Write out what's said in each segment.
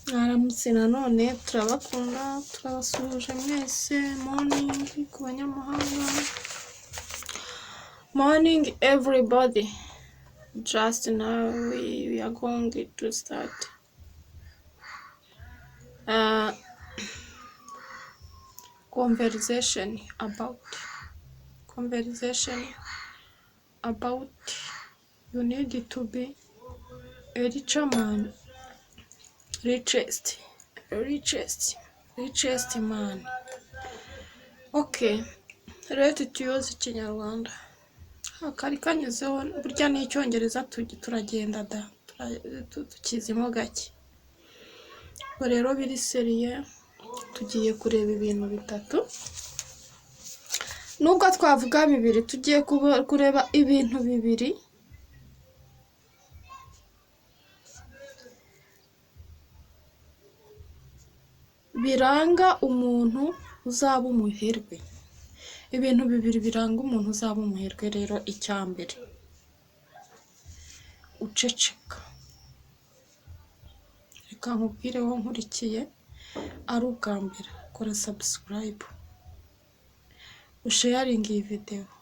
Mwaramutse nanone, turabakunda, turabasuhuje mwese. Morning ku banyamahanga, morning everybody. Just now we are going to start conversation about conversation about you need to be a richer man, richest, richest, richest man. Okay, let use Ikinyarwanda. Kari kanyuzeho burya n'Icyongereza turagenda da tukizimo gake. Ubwo rero biri sérieux, tugiye kureba ibintu bitatu. Nubwo twavuga bibiri, tugiye kureba ibintu bibiri biranga umuntu uzaba umuherwe. Ibintu bibiri biranga umuntu uzaba umuherwe rero, icya mbere, uceceka. Reka nkubwire wowe nkurikiye ari ubwa mbere, kora subscribe, usharinge iyi videwo,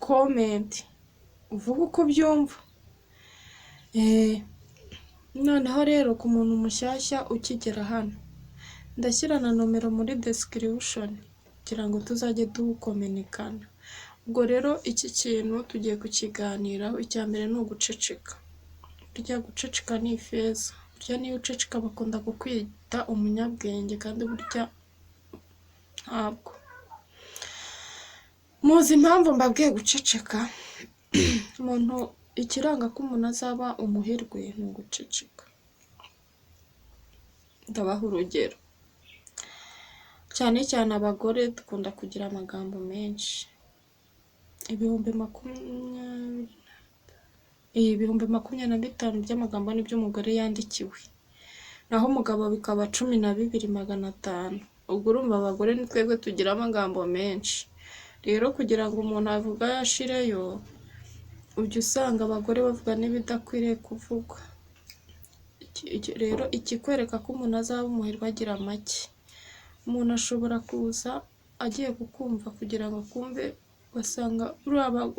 comment, uvuge uko ubyumva. Noneho rero ku muntu mushyashya ukigera hano, ndashyira na nomero muri description kugira ngo tuzajye dukominikana. Ubwo rero iki kintu tugiye kukiganiraho, icya mbere ni uguceceka. Burya guceceka ni ifeza. Burya niyo uceceka bakunda kukwita umunyabwenge, kandi burya ntabwo. Muzi impamvu mbabwiye guceceka? Umuntu, ikiranga ko umuntu azaba umuherwe ni uguceceka. Ndabaha urugero. Cyane cyane abagore dukunda kugira amagambo menshi. 25,000 by'amagambo nibyo umugore yandikiwe, naho umugabo bikaba 12,500. Ubwo urumva abagore ni twebwe tugira amagambo menshi. Rero kugira ngo umuntu avuge ayashireyo, ujya usanga abagore bavuga n'ibidakwiriye kuvugwa. Rero ikikwereka ko umuntu azaba umuherwe, agira make. Umuntu ashobora kuza agiye kukumva kugira ngo akumve, ugasanga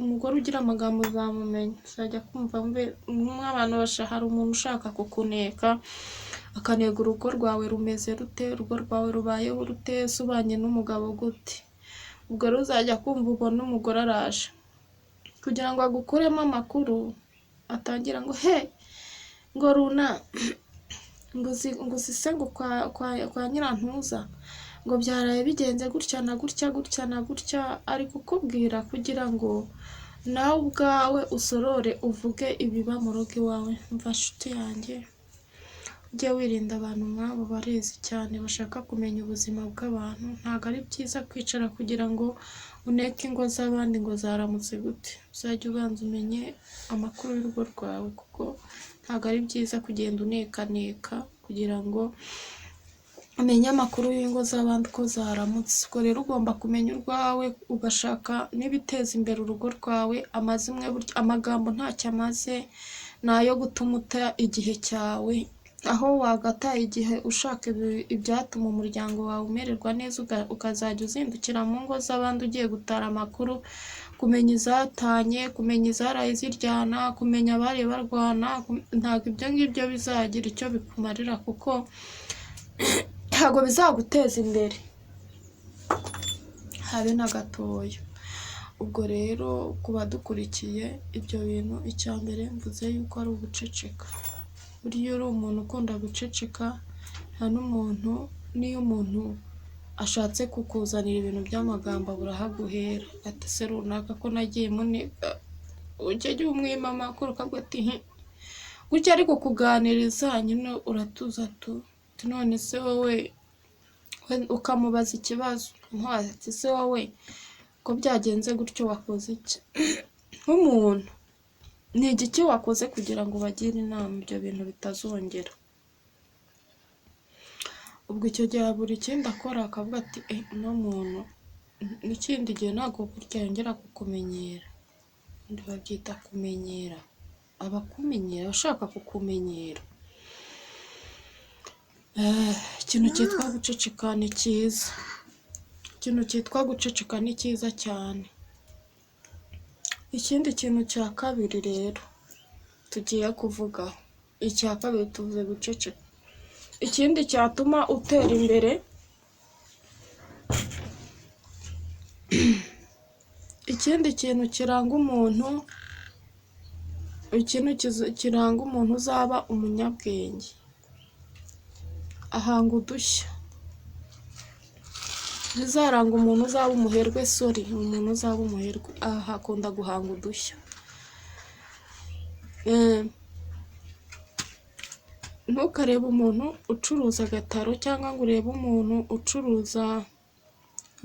umugore ugira amagambo uzamumenya, uzajya kumva nk'abantu, hari umuntu ushaka kukuneka, akanega urugo rwawe rumeze rute, urugo rwawe rubayeho rute, ese ubanye n'umugabo gute? Ubwo rero uzajya kumva ubone umugore araje kugira ngo agukuremo amakuru, atangira ngo he, ngo runa, ngo uzi se ngo kwa nyirantuza ngo byaraye bigenze gutya na gutya, gutya na gutya, ari kukubwira kugira ngo nawe ubwawe usorore uvuge ibiba mu rugo iwawe. Mva nshuti yanjye, ujye wirinda abantu nk'abo barezi cyane bashaka kumenya ubuzima bw'abantu. Ntabwo ari byiza kwicara kugira ngo uneke ingo z'abandi ngo zaramutse gute. Uzajye ubanza umenye amakuru y'urugo rwawe, kuko ntabwo ari byiza kugenda unekaneka kugira ngo umenye amakuru y'ingo z'abandi uko zaramutse. Ubwo rero ugomba kumenya urwawe, ugashaka n'ibiteza imbere urugo rwawe. Amazimwe, burya amagambo ntacyo amaze, ni ayo gutuma uta igihe cyawe, aho wagataye igihe ushaka ibyatuma umuryango wawe umererwa neza, ukazajya uzindukira mu ngo z'abandi ugiye gutara amakuru, kumenya izatanye, kumenya izaraye ziryana, kumenya abari barwana. Ntabwo ibyo ngibyo bizagira icyo bikumarira, kuko ntabwo bizaguteza imbere habe na gatoya. Ubwo rero ku badukurikiye, ibyo bintu, icya mbere mvuze yuko ari uguceceka. Burya iyo uri umuntu ukunda guceceka, nta n'umuntu, n'iyo umuntu ashatse kukuzanira ibintu by'amagambo abura aho aguhera. Ati se runaka ko nagiye muniga, ujya ujya umwima amakuru ukavuga ati hi gutya, ariko kuganiriza nyine uratuza tu, ati none se wowe, ukamubaza ikibazo, ukamubaza ati se wowe ko byagenze gutyo wakoze iki? Nk'umuntu ni igiki wakoze kugira ngo ubagire inama ibyo bintu bitazongera? Ubwo icyo gihe habura ikindi akora, akavuga ati uno muntu n'ikindi gihe ntabwo burya yongera kukumenyera. Ubundi babyita kumenyera, aba akumenyera, aba ashaka kukumenyera. Ikintu cyitwa guceceka ni cyiza, ikintu cyitwa guceceka ni cyiza cyane. Ikindi kintu cya kabiri rero tugiye kuvugaho, icya kabiri tuvuze guceceka. Ikindi cyatuma utera imbere, ikindi kintu kiranga umuntu, ikintu kiranga umuntu uzaba umunyabwenge, ahanga udushya. Bizaranga umuntu uzaba umuherwe, sorry, umuntu uzaba umuherwe, aha akunda guhanga udushya. Ntukarebe umuntu ucuruza agataro cyangwa ngo urebe umuntu ucuruza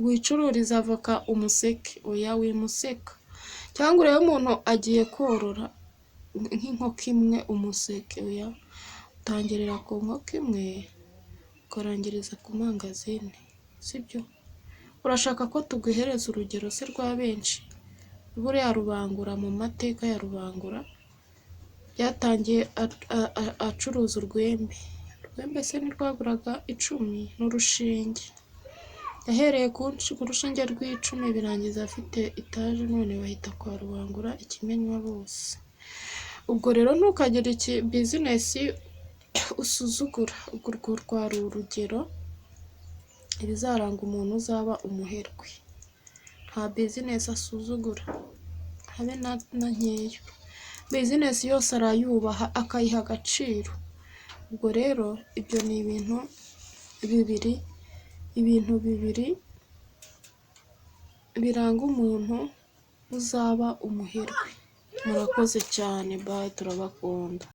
wicururiza avoka umuseke, oya wimuseka, cyangwa urebe umuntu agiye korora nk'inkoko imwe umuseke, oya, utangirira ku nkoko imwe ukarangiriza ku mangazini, sibyo? Urashaka ko tuguhereza urugero se rwa benshi? Buriya Rubangura, mu mateka ya Rubangura byatangiye acuruza urwembe, urwembe se ntirwaguraga 10 n'urushinge, yahereye ku rushinge rw'icumi birangiza afite itaje, none bahita kwa Rubangura ikimenywa bose. Ubwo rero ntukagire bizinesi usuzugura, urwo rwari urugero, ibizaranga umuntu uzaba umuherwe, nta bizinesi asuzugura habe na nkeya, bizinesi yose arayubaha akayiha agaciro. Ubwo rero ibyo ni ibintu bibiri, ibintu bibiri biranga umuntu uzaba umuherwe. Murakoze cyane, bye, turabakunda.